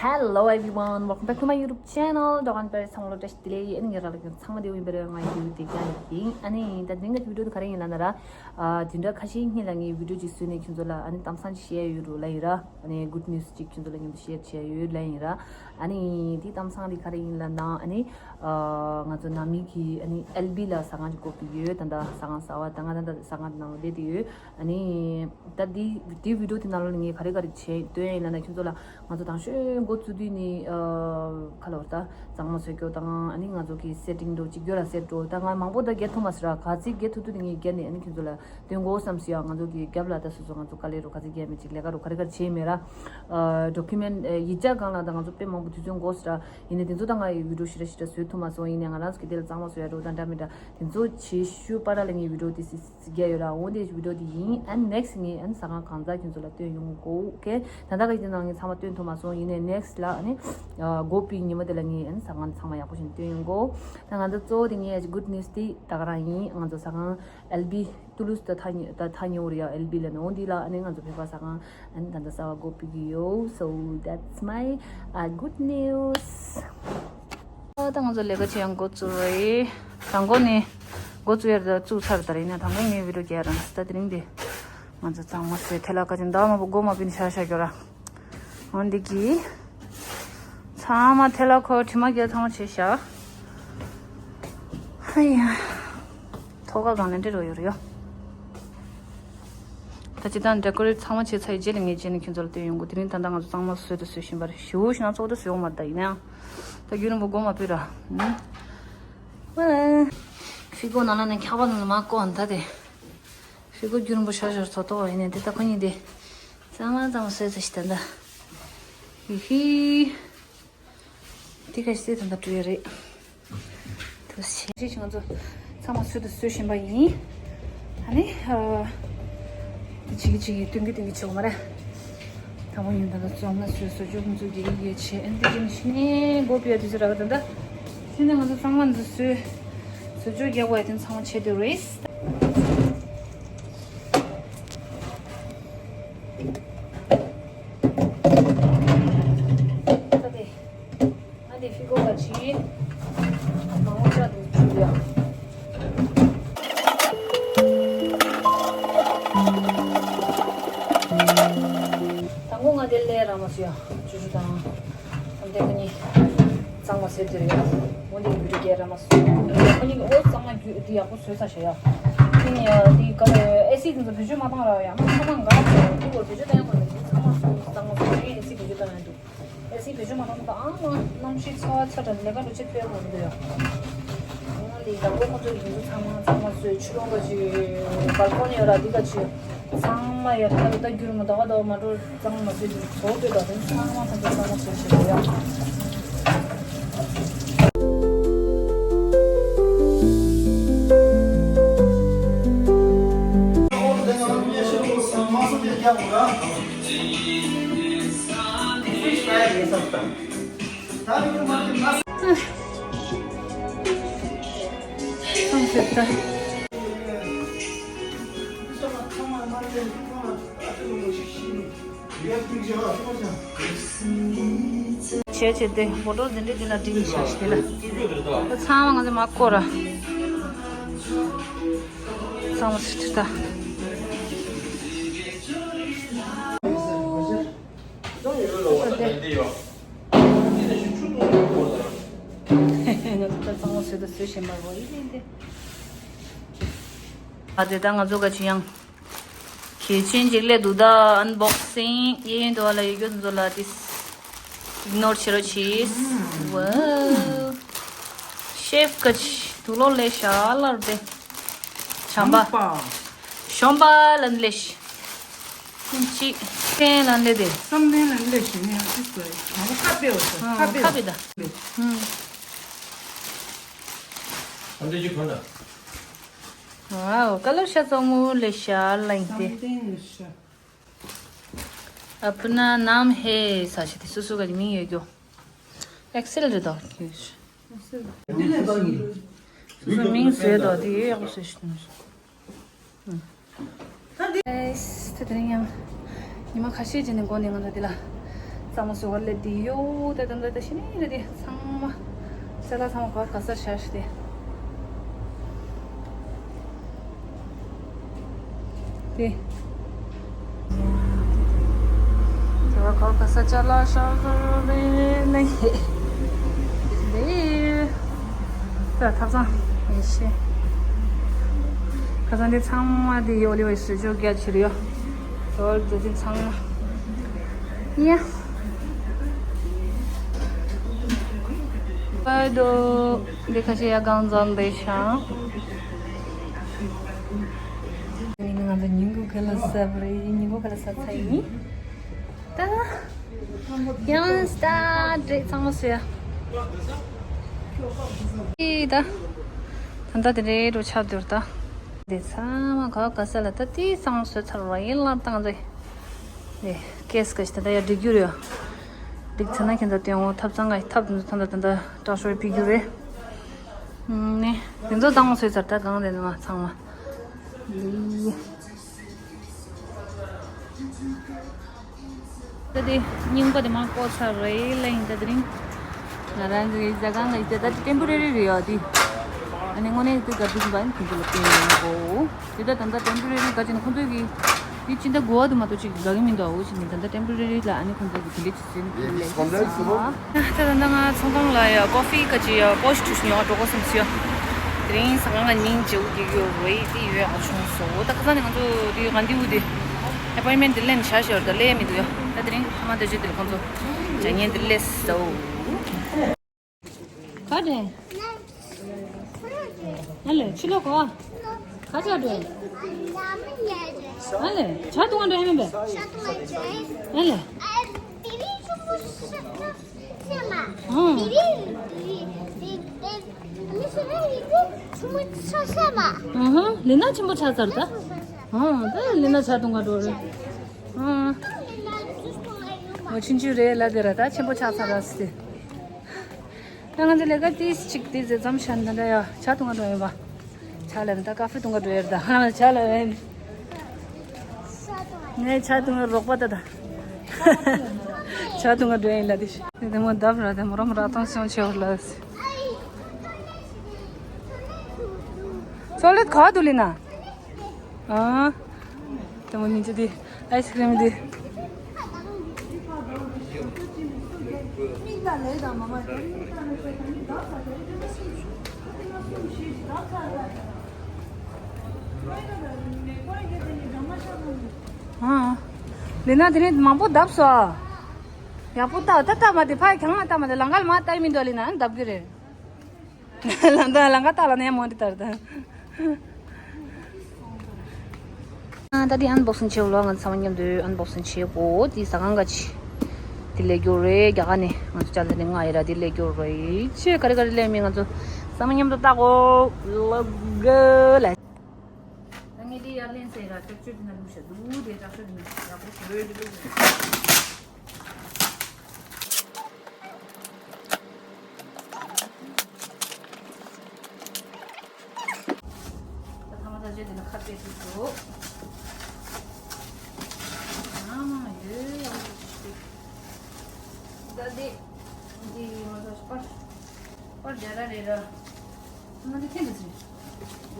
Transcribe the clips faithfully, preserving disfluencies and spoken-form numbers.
Hello everyone, welcome back to my YouTube channel. ཌོག་ཨན་པེ་རི་ཚང་མ་ལ་བཀྲ་ཤིས་བདེ་ལེགས། ཨ་ནི་ངེད་རང་ལ་ཚང་མ་བདེ་པོ་ཡིན་པ་རེད། ང་ཡི་བི་ཌིའོ་དེ་ག་ཡིན། ཨ་ནི་ད་དེ་རིང་གི་བི་ཌིའོ་དེ་ག་རེ་ཡིན་ལབ་ན་ར། ཨ་དེ་འདྲ་ཁ་ཤས་སྔོན་ལ་ངས་བི་ཌིའོ་ཅིག་བཟོས་ནས་ཁྱོད་ཚོ་ལ་ཨ་ནི་གཏམ་བཟང་ཅིག་བཤད་ཡོད་རུ་ལ་ཡིན་ར། ཨ་ནི་གུཌ་ནིའུ་སི་ཅིག་ཁྱོད་ཚོ་ལ་མཉམ་དུ་ཤེར་བྱས་ཡོད་ལ་ཡིན་ར། ཨ་ནི་དེ་གཏམ་བཟང་དེ་ག་རེ་ཡིན་ལབ་ན། ཨ་ནི་ཨ་ང་ཚོ་ནང་མི་གི་ཨ་ནི་ཨེལ་བི་ལ་ཟ་ཁང་ཅིག་དགོས་ཀྱི་ཡོད། ད་ལྟ་ཟ་ཁང་གསར་པ་ད་ང་ད་ལྟ་ཟ་ཁང་དེ་ནང་ལ་བསྡད་དེ་ཡོད། ཨ་ནི་ད་འདི་འདི་བི་ཌིའོ་དེ་ནང་ལོགས་ལ་ངས་ག་རེ་ག་རེ་བྱས་སྟོན་ཡིན་ལབ་ན། ཁྱོད་ཚོ་ལ་ང་ཚོ་དང་ཤོས་འགོ་བཙུགས་དུས་ནི་ཨ་ཁ་ལོར་ད་གཙང་མ་བཟོ་རྒྱུ་དང་། ཨ་ནི་ང་ཚོ་གི་སེ་ཊིང་འགྲོ་གཅིག་གྱུར་ལ་སེ་ཊི་འགྲོ། ད་ང་མང་པོ་ད་རྒྱག་ཐུབ་མ་སོང་ར། ག་ཚིག་རྒྱག་ཐུབ་ཐུབ་དེ་ངས་རྒྱག་ནས་ཨ་ནི་ཁྱོད་ཚོ་ལ་སྟོན་དགོས་བསམ་སོང་ཡ། ང་ཚོ་གི་རྒྱབ་ལ་ད་སོ་སོ་ང་ཚོ་དཀའ་ལས་རུ་ག་ཚིག་རྒྱག་མེད་ཅིག་ལས་ཀ་རུ་ག་རེ་ག་རེ་བྱས་མེད་ར། ཨ་ཌོ་ཀུ་མེན་ཊི་ཡིག་ཆ་སྒང་ལ་ད་ང་ཚོ་དཔེ་མང་པོ་དུས་ཚོད་འགོར་སོང་ར། ཡིན་ནའི་དེ་ཚོ་ད་ང་ཡི་བི་ཌིའོ་ཞེ་དྲག་ཞེ་དྲག་བཟོས་ཐུབ་མ་སོང་། ཡིན་ནའི་ང་རང་ཚོ་གི་དེ་ལ་གཙང་མ་བཟོ་ཡ་འགྲོ་དང་འདྲ་མི་འདྲ་དེ་ཚོ་བྱེད་ཤུལ་པ་ར་ལ་ངས་བི་ཌིའོ་དེ་སི་སི་རྒྱག་ཡོད་ར། འོ་དེ་བི་ཌིའོ་དེ་ཡིན། ཨན་ནེག་སི་ངས་ཨན་ཟ་ཁང་གང་ཙམ་ཁྱོད་ཚོ་ལ་སྟོན་ཡོང་གོ། ཨོ་ཁེ། ད་ལྟ་ག་ཡིན་ནང་ངས་ཚང་མ་སྟོན་ཐུབ་མ་སོང་། ཡིན་ནའི་ནེག་སི་ལ་ཨ་ནི་ཨ་སྒོ་ཕྱེ་ཉི་མ་དེ་ལ་ངས་ཨན་ཟ་ཁང་ཚང་མ་ཡག་པོ་ཞིག་སྟོན་ཡོང་གོ། ད་ང་ཚོ་གཙོ་བོ་དེ་ངས་གུཌ་ནིའུ་སི་དེ་ད་ག་རང་ཡིན། ང་ཚོ་ཟ་ཁང་ཨེལ་བི་ཏུ་ལུ་སི་ད་ཐ་ཉི་ད་ཐ་ཉི་འོ་རེད་ཡ། ཨེལ་བི་ལ་ནི་འོ་འདི་ལ་ཨ་ནི་ང་ཚོ་བོད་པ་ཟ་ཁང་ཨ་ནི་ད་ལྟ་གསར་པ་སྒོ་ཕྱེ་གི་ཡོད། So that's my uh, good news. ཨ་ད་ང་ཚོ་ལས་ཀ་བྱེད་ཡང་འགོ་བཙུགས་རེད། དང་པོ་ནི་འགོ་བཙུགས་ཡར་ད་བཙུགས་ཚར་ད་རེད། ཡིན་ན་དང་པོ་ངའི་བི་ཌིའོ་རྒྱག་རང་ད་དེ་རིང་འདི་ང་ཚོ་གཙང་མ་བཟོས་ཐལ་བ་ཁ་ཅིག་འདག་མ་པོ་སྒོ་མ་ཕྱེ་ནས་ཤ་ཤ་རྒྱོ་ར། འོ་འདི་གི་ཚང་མ་ཐལ་བ་ཁོ་དྲི་མ་རྒྱག་ཚང་མ་བྱས་ཤག་ཧ་ཡ། ཐོག་ཁ་སྒང་ལ་འདྲེ་རོ་ཡོད་རེད་ཡོ། ད་ཅི་ད་ཌེ་ཀོ་རེ་ཊི་ཚང་མ་བྱས་ཚར་ཡི་རྗེས་ལ་ངས་རྗེས་ནས་ཁྱོད་ཚོ་ལ་སྟོན་ཡོང་གི། དེ་རིང་ད་ལྟ་ང་ཚོ་གཙང་མ་བཟོས་དང་བཟོ་བཞིན་པ་རེད། ཞེ་པོ་ཞིག་ན་ཚོགས་དེ་བཟོས་ཡོང་མ་རེད་ད། ཡིན་ནའང་ད་རྒྱུན་རིང་པོ་སྒོ་མ་ཕྱེ་ར། ཧུམ། ཧྥི་གོ་ནང་ལ་ནས་འཁྱག་པ་ནང་ལ་མ་བཀོག་ཨ་ད་དེ། ཧྥི་གོ་རྒྱུན་རིང་པོ་ཤར་ཤར་ཚོགས་ཐོག་ཡིན་ནའི་དེ་ད་ཁོ་གཉིས་དེ་གཙང་མ་གཙང་མ་བཟོས་ཚར་ཞིག་ད་ད། ཧི་ཧི། དེ་ག་ཤེད་དང་འདྲ་བྲོ་ཡ་རེད། དུ་ཞེ་ཅིག་ང་ཚོ་ཚང་མ་སུ་དུ་སུ་བཞིན་པ་ཡིན། ཨ་ནི་ཨ་དེ་ཅིག་ཅིག་སྟོན་གི་སྟོན་གི་བྱེད་དགོས་མ་རེད། དང་པོ་ཡིན་ད་ལྟ་བཙོང་ན་སུ་སུ་ཅོག་ཚོ་གི་ཡི་གེ་བྱེད་ཨན་དེ་ཅིག་ནི་སྒོ་ཕྱེ་དུས་ཚོད་རག་ད་ད། དེ་ནས་ང་ཚོ་གཙང་མ་འདི་སུ་སུ་ཅོག་རྒྱག་དགོས་ཡ་དེ་ཚང་མ་བྱེད་དུ་རེད། ད་དེ། ང་དེ་ཧྥི་གོ་ག་ཅི། མང་པོ་ཆགས་འདུག་ཅུ་ཡ། དང་པོ་ང་དེ་ལས་ར་མ་སུ་ཡ། ཅུ་ཅུ་དང་། ཨ་དེ་ཁོ་གཉིས། གཙང་མ་བཟོས་དེ་རེད་ཡ། འོ་འདི་བི་ཌིའོ་རྒྱག་ར་མ་སུ། ཁོ་གཉིས་ཀྱི་འོ་གཙང་མ་རྒྱུ་དེ་ཡག་པོ་བཟོས་ཚར་ཤག་ཡ། དེ་ནི་ཡ་དེ་ག་ལ་ཨེ་སི་དེ་ཚོ་བེད་སྤྱོད་མ་བཏང་ར་ཡ། ང་ཚང་མ་འགག་ཚར་དེ་གོ་བེད་སྤྱོད་བཏང་ཡ་གོ་ནི་གཙང་མ་སུ་གཙང་མ་བཟོས་ཨེ་སི་བེད་སྤྱོད་བཏང་ཡ་འདུག་ཨེ་སི་བེད་སྤྱོད་མ་བཏང་ད་ཨང་ང་གནམ་གཤིས་ཚ་བ་ཚ་དྲགས་ལས་ཀ་འགྲོ་ཆེད་དཔེ་འོང་འདུག་ཡ། ང་ལི་དང་པོ་ཁོང་ཚོ་ཡིན་དུས་ཚང་མ་གཙང་མ་བཟོས། ཕྱི་ལོགས་ག་ཅིག་བལ་ཀོ་ནི་ཡོད་ར་འདི་ག་ཅིག་གཙང་མ་ཡར་ཐལ་ད་རྒྱུན་མ་ད་ག་ད་མ་འགྲོ་གཙང་མ་བཟོས་འདུག་བཟོ་དགོས་ད་དེ་ཚང་མ་ཁོང་ཚོ་གཙང་མ་བཟོས་བྱེད་དགོས་ཡ། བྱས་བྱས་ཏེ་བོ་ཊོལ་འདི་འདྲ་འདི་ལ་སྒྲིག་བཞག་ཞིག་དེ་ལ་ཚང་མ་ང་ཚོ་མ་བསྐོར་ར། ཚང་མ་སི་ཏི་ད། ང་ཚོ་ད་གཙང་མ་བཟོས་ད་བཟོས་བཞིན་པ་རེད་པ། ཨ་དེ་ད་ང་ཚོ་ག་ཅི་ཡང་གལ་ཆེན་ཅིག་སླེབས་འདུག་ད་ཨན་བོག་སིང་ཡེ་ཡེ་འདུག་ཨ་ལ་ཡོད་རྒྱུ་ཚོ་ལ་ཏིས་ཨིག་ནོར་བྱེད་རོགས་གྱིས། ཝའོ། ཤེཕ་ག་ཅི་དུག་ལོག་ལས་ཤ་ལར་དེ། བྱམས་པ། གཞོན་པ་ལ་ལས་ཤི། ཅི་ཐེན་ལ་ལས་དེ། བསམ་གཏན་ལ་ལས་ཤི་ནས་ཅི་ཟེར། ང་ཁ་པེ་བ་ཟེར། ཁ་པེ་ཁ་པེ་ད། ཨུམ། ཨ་འདི་ཅི་གོན་ན། ཝའོ། ཀ་ལོ་ཤ་ཙོ་མུ་ལེ་ཤ་ལ་ཡིན་ཏེ། བསམ་གཏན་ལ་ཤ། ཨ་པུ་ན་ནམ་ཧེ་ས་ཞེས་ཏེ་སོ་སོ་ག་མིང་ཡོད་རྒྱུ། ཨེག་སེལ་རེད་དོ། འདི་ལས་པ་ཡིན། སོ་སོ་མིང་བཟོས་དོ་དེ་ཡོད་ཡག་པོ་བཟོས་ཤིག་དང་། ཨེ་ས་དེ་རིང་ཡང་ཉི་མ་ཁ་ཤས་རྗེས་ནས་འགོ་ནས་ང་ཚོ་འདི་ལ་ ཚང་མ་བཟོ་གར་སླེབས་དེ་ཡོད། ད་ད་ད་ད་ཤི་ནི་རེད་དེ་ཚང་མ་ས་ལ་ཚང་མ་ག་ག་ས་ཤར་ཤི་དེ། དེ། ད་ག་ག་ས་ཅ་ལག་ཤར་རེད་ལེ། དེ། ད་ཐབ་ཚང་ཡེ་ཤེས། ཁ་སང་དེ་ཚང་མ་དེ་ཡོད་ལེ་བའི་སུ་ཇོ་རྒྱ་ཆེར་ཡོད། ད་དེ་ཚང་མ། ཡ། ཨ་དོ། འདི་ཁ་ཤས་ཡ་གང་འཛོམས་འདི་ཤང་། ང་ཚོ་ཉིན་གུང་ཁ་ལག་ཟ་བ་རེད། ཉིན་གུང་ཁ་ལག་ཟ་ཚར་ཡིན། ད། ཡང་སྟ་འདྲེ་ཚང་མ་ཟོས། ཨི་ད། ད་ད་དེ་རེད་འགྲོ་ཆགས་འདུག་ད། འདི་ཚང་མ་ག་ག་ས་ལ་ད་དེ་ཚང་མ་ཟོས་ཚར་བ་ཡིན་ལབ་ད་ང་ཚོ། ནས་ཀེས་ཀ་ཞིག་ད་ལྟ་ཡར་སྒྲིག་རྒྱུ་རེད། སྒྲིག་ཚར་ན་ཁྱེད་ཚོ་སྟོན་འོ། ཐབ་ཚང་ག་ཐབ་འདི་ཚོ་ད་ལྟ་ད་ལྟ་དྲག་ཤོས་ཕིག་རྒྱུ་རེད། ནས་དེ་ཚོ་དྭངས་མ་སོས་ཚར། ད་གང་དེ་ནི་མ་ཚང་མ་ལི། ད་དེ་རྙིང་པ་དེ་མ་བཀོག་ཚར་རེད་ལ་ཡིན་ད་དེ་རིང་། ང་རང་གི་ཟ་ཁང་གི་དེ་ད་ཊེམ་པོ་རེ་རི་རེད་ཡ་དེ། ཨ་ནི་དངོས་གནས་དེ་ག་དུས་ཡིན་པ་ཡིན་ཁྱེད་ཚོ་ལ་སྟོན་ཡོང་གོ། དེ་ད་ད་ལྟ་ཊེམ་པོ་རེ་རི་ག་ཅིག་ནི་ཁོང་ཚོས་ཀྱི་དེ་ཅི་འདྲ་གོ་བ་དུ་མ་གཏོགས་ཅིག་དགའ་གི་མི་འདུག་འོ་ཞིག་ནི་ད་ལྟ་ཊེམ་པོ་རེ་རི་ལ་ཨ་ནི་ཁོང་ཚོས་ཀྱི་དེ་འདྲ་ཅིག་བྱས་ནི་ཁོང་ལས་ཤི་སོང་། ད་ད་ལྟ་ང་ཚོང་ཁང་ལ་ཡ་ཀོ་ཧྥི་ག་ཅིག་ཡ་པོ་ཤི་ཁྲུས་ཉོ་བ་འགྲོ་དགོས་བསམ་སོང་ཡ། དེ་རིང་ཟ་ཁང་ལ་ཉིན་བྱེའུ་རྒྱག་ཡོད་རེད་དེ་ཡོད་ཨ་བྱུང་སོ། ད་ཁ་སང་ནི་ང་ཚོ་དེ་ག་འདི་འུ་དེ་ཨེ་པོའིན་མེན་ཊི་དེ་ལེན་བྱ་ཞོར་ད་ལས་མི་འདུག་ཡ། ད་དེ་རིང་ཕ་མ་དེ་བརྗོད་དེ་ཁོང་ཚོ་བྱ་ངན་དེ་ལས་སོ། ག་རེད། ཨ་ལེ་ཕྱི་ལོགས་གོ། ག་ཅག་འགྲོ། ཨ་ལེ་ཇ་འཐུང་ག་འགྲོ་ཡ་མིན་པས། ཨ་ལེ། ཨང་། ཨང་། ལི་ན་ཆེན་པོ་ཆགས་ཚར་ད། ཨང་། ད་ལི་ན་ཇ་འཐུང་ག་འགྲོ་རེད། ཨང་། འོ་ཆུང་ཆུང་རེད་ལ་དེ་ར་ད་ཆེན་པོ་ཆགས་ཚར་ར་སི། ད་ང་ཚོ་ལས་ཀ་ཏིས་ཅིག་ཏིས་ཟེ་ཙམ་ཤ་འདི་འདྲ་ཡ་ཇ་འཐུང་ག་འགྲོ་ཡོད་པ། ཇ་ལ་ད་ཀ་ཧྥེ་འཐུང་ག་འགྲོ་ཡོད་ད་ཧ་ལམ་ཇ་ལ་ཡོད། ངས་ཇ་འཐུང་ག་རོགས་པ་ད་ད། ཇ་འཐུང་ག་འགྲོ་ཡིན་ལ་དེ་ཤི། དེ་མོ་བརྡབ་ར་དེ་མོ་རོ་མོ་ར་ཐོང་སོང་ཆེ་བ་ལ། ཅོག་ལེ་ཊི་ག་བ་འདུག་ལི་ན། ཨ། དེ་མོ་ཉིན་ཅི་དེ། ཨའི་སི་ཀི་རིམ་དེ། ཨ། ལི་ན་དེ་ནས་མང་པོ་བརྡབས་སོ། ཡག་པོ་བལྟ་བལྟ་བལྟ་མ་དེ་ཕ་གང་ལ་བལྟ་མ་དེ་ལང་ཀ་ལ་མ་བལྟ་ཡི་མི་འདུག་ལི་ན་བརྡབ་གི་རེད། ལང་ད་ལང་ཀ་ལྟ་ལ་ནས་མོ་འདི་ལྟར་ད། ཨ་ད་འདི་ཨན་བོག་སིང་བྱེད་ལོ། ང་ཚོ་ཚང་མ་མཉམ་དུ་ཨན་བོག་སིང་བྱེད་གོ། འདི་ཟ་ཁང་ག་ཅི། འདི་ལས་རྒྱུ་རེད་རྒྱ་གར་ནས་ང་ཚོ་ཅ་ལ་ནས་ང་ཡི་ར་འདི་ལས་རྒྱུ་རེད་ཅེ་ག་རེ་ག་རེ་ལས་མི་ང་ཚོ་ཚང་མ་མཉམ་དུ་ལྟ་གོ། ལོ་གོ་ལ། ད་ངས་འདི་ཡར་ལེན་ཟེར་ར་ཀྲག་ཅོ་འདི་ན་ལུག་ཤ་འདུག་དེ་ཀྲག་ཅོ་འདི་ན་ཡག་པོ་ཞིག་རོལ་འདི་ལུག་ཤ། ད་ཐ་མ་ད་ཅེ་དེ་ལ་ཁ་པེ་ཏི་ཏོ། ཨ་མ་ཡོད་ཡག་པོ་ཞིག་ད་དེ་འདི་མ་ཐོག་པར་པར་རྒྱ་ར་རེ་ར། ང་འདི་ཁྱེད་འདི་ཚོ་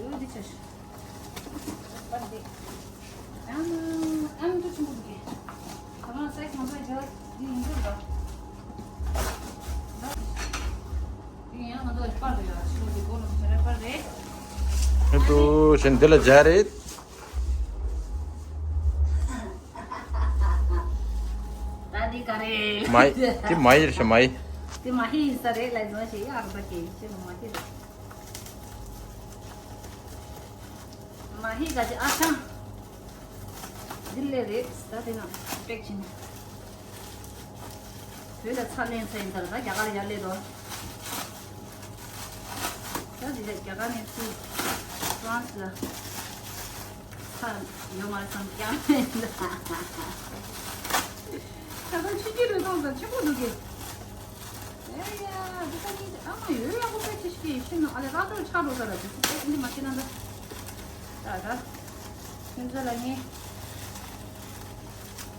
ཡོད་འདི་ཆ་ཞིག་པར་འདི། ཨམ་ཨམ་འདི་ཆུང་གུ་འདི་ག་མ་སའི་ཁང་པའི་རྒྱ་འདི་ཡིན་འདུག་ལ། འདི་ཡང་ང་ཚོ་པར་རེད་ཡ་ཞིག་འདི་སྒོ་ནང་ཆ་རེ་པར་རེད། ཨེ་འདུག་ཞེ་འདི་ལ་རྒྱ་རེད། ད་འདི་ག་རེད། མ་ཡི་དེ་མ་ཡི་རེད་ཤ་མ་ཡི། དེ་མ་ཧི་ཡིན་ས་རེད་ལ་བཟོ་ཞེས་ཡ་རུ་པ་ཀེ་ཞེ་མ་ཧི་རེད། མ་ཧི་ག་ཅི་ཨ་ཤང་། འདི་ལས་རེད་ད་དེ་ན་པེག་ཕྱིན། བོད་ལ་ཚྭ་ལེན་ཚྭ་ཡིན་ད་ར་ད་རྒྱ་གར་ཡར་ལས་དོ། ད་འདི་ལས་རྒྱ་གར་ནས་ཚུར་ཧྥ་རན་སི་ལ་ཚྭ་ཡོད་མ་རེད་བསམ་ཀྱང་ད་ད་ཕྱི་རྒྱལ་ལ་སོང་ཙང་ཆེན་པོ་འདུག་གི། ཨེ་ཡ་འདི་ད་ནི་ཨ་མ་ཡོད་ཡག་པོ་དཔེ་ཆ་ཞིག་གི་ཤེས་ན་ཨ་ལས་ར་ཏོ་ཆགས་འགྲོ་ས་ར་འདུག་ཚུལ་དཔེ་འདི་མ་ཤེས་ན་ད་ད་ད་ཁྱོད་ཚོ་ལ་ངས་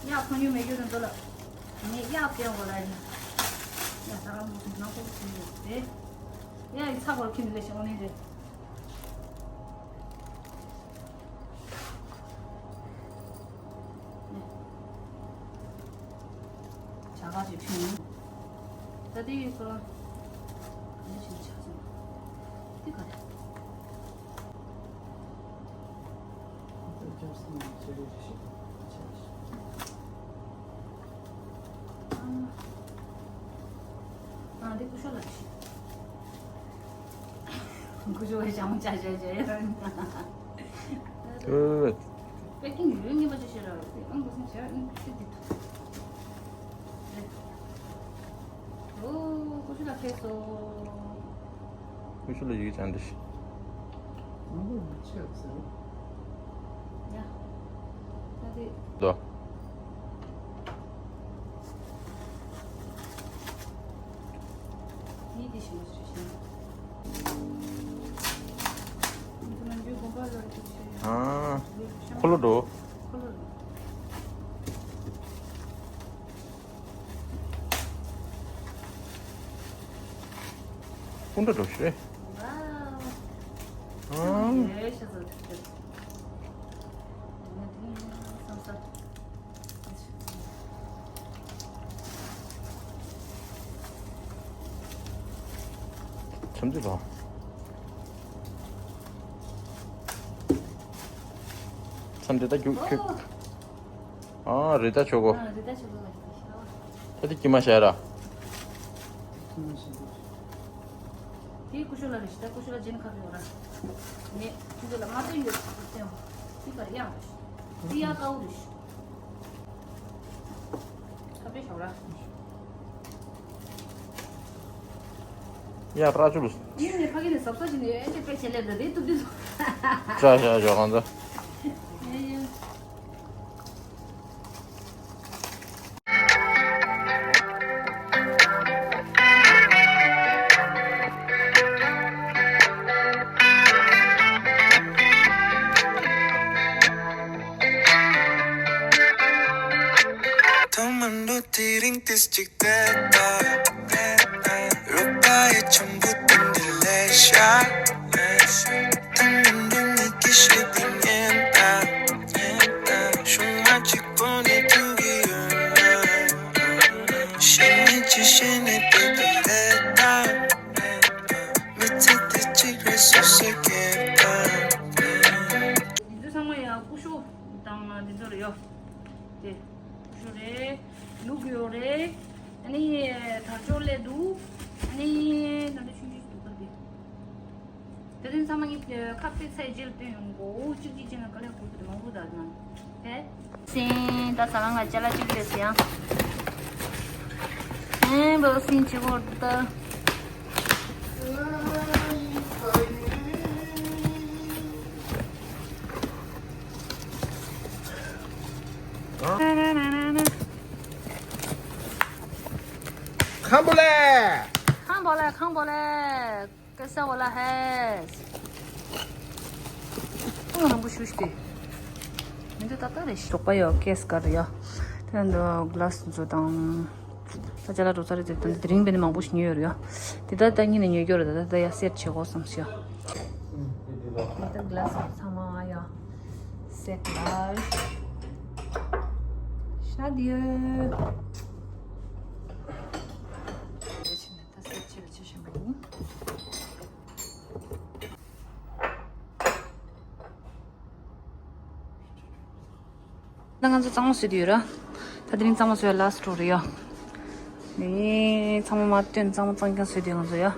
ཡག་ཕ་ཉུ་མེད་རྒྱུ་དེ་ཚོ་ལ། ངས་གཡག་སྟོན་དགོས་ལ་ཡིན། ཡ་ད་རང་མོ་ནང་ཁོག་ཁྱིམ་ཡོད་དེ། ཡ་ཡི་ཚ་བོར་ཁྱིམ་ལས་ཤིང་ནི་རེད། བྱ་ག་ཅིག་ཕྱིན། ད་དེ་ཡི་སོ། ག་ནས་ཕྱིན་ཆ་ཚང་། དེ་ག་རེད། ཨ་འདི་ཀུ་ཤོ་ལ་ཤི། ཀུ་ཤོ་བའི་ཞང་ཅ་ཅ་ཅ་ཡ། ཨེ། པེ་ཀིང་ཡོད་ངེས་པ་ཅི་ཤེས་ར། ཨང་ཀུ་སུན་ཆ་ཨང་ཤི་དི་ཐུ། ཨོ་ཀུ་ཤོ་ལ་ཁེ་སོ། ཀུ་ཤུ་ལ་ཡིག་ཅན་འདི་ཤི། ཡ། ད་དེ། དོ། ཡིད་དེ་ཤི་མ་ཤི་ཤི། འདི་ན་འཇུ་དགོན་པ་ལ་ཅིག་ཤི། ཨ། འདི་ཤི་མ། ཁོ་ལོ་འགྲོ། ཁོ་ལོ་འགྲོ། སྐུ་འདྲ་འགྲོ་ཤེས། ཨང་། ཁྱམས་ཅི་ལོ། ཁྱམས་ཅི་ད་རྒྱུག་ཁྱུག་ཨ་རི་ད་ཆོག་གོ། ཨ་རི་ད་ཆོག་གོ། ད་དེ་ཀྱི་མ་ཤ་ར། དེའི་ཀུ་ཤུ་ལ་རེ་ཞིག་ད་ཀུ་ཤུ་ལ་ཇེན་ཁ་བེ་ཡོད་ར། ངས་ཁྱོད་ཚོ་ལ་མ་བསྟན་ཡོད་ཁ་བེ་བསྟན། དེ་གར་ཡང་རེ་ཞིག་དེ་ཡང་དཀའ་བོ་རེ་ཞིག་ཁ་བེ་ཞོག་ར། ཡ་ར་ཅུ་ལུ། ཡིན་ནས་ཕ་གི་ནས་ཟབ་ས་ཞིག་ནས་ཨེ་ཅེ་པེ་ཆེ་ལེབ་ལ་རེད་ཏུ་དུ། ཅ་ཅ་ཅ་གང་ཚ། ཨེ་ཡ། ཐོག་མར་འགྲོ་དེ་རིང་ཏིས་གཅིག་བལྟས་ད། རོགས་པ་ཡི་ཆུན་པོ་དེ་འདི་ལས་ཤ། ཐོག་མར་འགྲོ་ངེད་ཀྱི་ཤེས་པའི་ཉན་ད། ཤུང་མ་གཅིག་པོ་ནས་ཐུག་གི་ཡོད་ན། ཤེས་ནས་ཅི་ཤེས་ནས་དེ་དུ་བལྟས་ད། མི་ཚེ་དེ་གཅིག་རེད་སུ་ཟེར་གྱི་ད། འདི་ཚོ་ཚང་མ་ཡང་ཀུ་ཤུ་དང་འདི་ཚོ་རེད་ཡོད། དེ། ཞོ་རེད། ནུ་གུ་ཡོ་རེད། ཨ་ནི་དར་ལྕོག་ལས་འདུག་ཨ་ནི་ད་ལྟ་ཆུང་ཆུང་ཞིག་འདུག་ག་དེ། དེ་དོན་ཚང་མ་ངས་ཁ་གཏད་ཚད་རྗེས་ལ་བཏོན་ཡོང་གོ་གཅིག་གཅིག་བྱས་ན་དཀའ་ལས་ཁག་པོ་དེ་མང་པོ་དག་ན། ཧེ། སིན་ད་ས་ལང་ང་ཅ་ལག་གཅིག་རེད་ཟེར་ཡང་། ཧེ་འབོ་སིན་ཆི་གོ་ད། ཁམ་བུ་ལེ། ཁམ་བུ་ལེ་ཁམ་བུ་ལེ། ཀེ་ས་བ་ལ་ཧེ། ཨང་རང་པོ་ཤུ་ཤུ་སྟེ། མི་འདུག་ཏག་ཏག་རེད་ཤི། དོག་པ་ཡོད་ཀེ་ས་ག་རེད་ཡོད། དེ་འདུག་གླ་སི་འཛུ་དང་། ད་ཅ་ལག་འགྲོ་ས་རེད་དེ་དེ་རིང་བས་ནི་མང་པོ་ཞིག་ཉོས་ཡོད་རེད་ཡོད། དེ་ད་ད་གཉིས་ནས་ཉོས་རྒྱུ་རེད་ད་ད་ད་ཡ་སེར་བྱེད་དགོས་བསམ་ཤི་ཡོད། དེ་ད་གླ་སི་ཚང་མ་ཡ། སེར་ལ། ཤ་དེ་ཡོད། ད་སེར་བྱེད་ལ་ཆེ་ཞིང་བུ། ད་ང་ཚོ་གཙང་མ་བཟོས་དུས་ར། ད་དེ་རིང་གཙང་མ་བཟོས་ལ་སི་ཊི་རེད་ཡ། ནི་ཚང་མ་མ་སྟོན་གཙང་མ་གཙང་རྐྱང་བཟོས་དུས་ང་ཚོ་ཡ།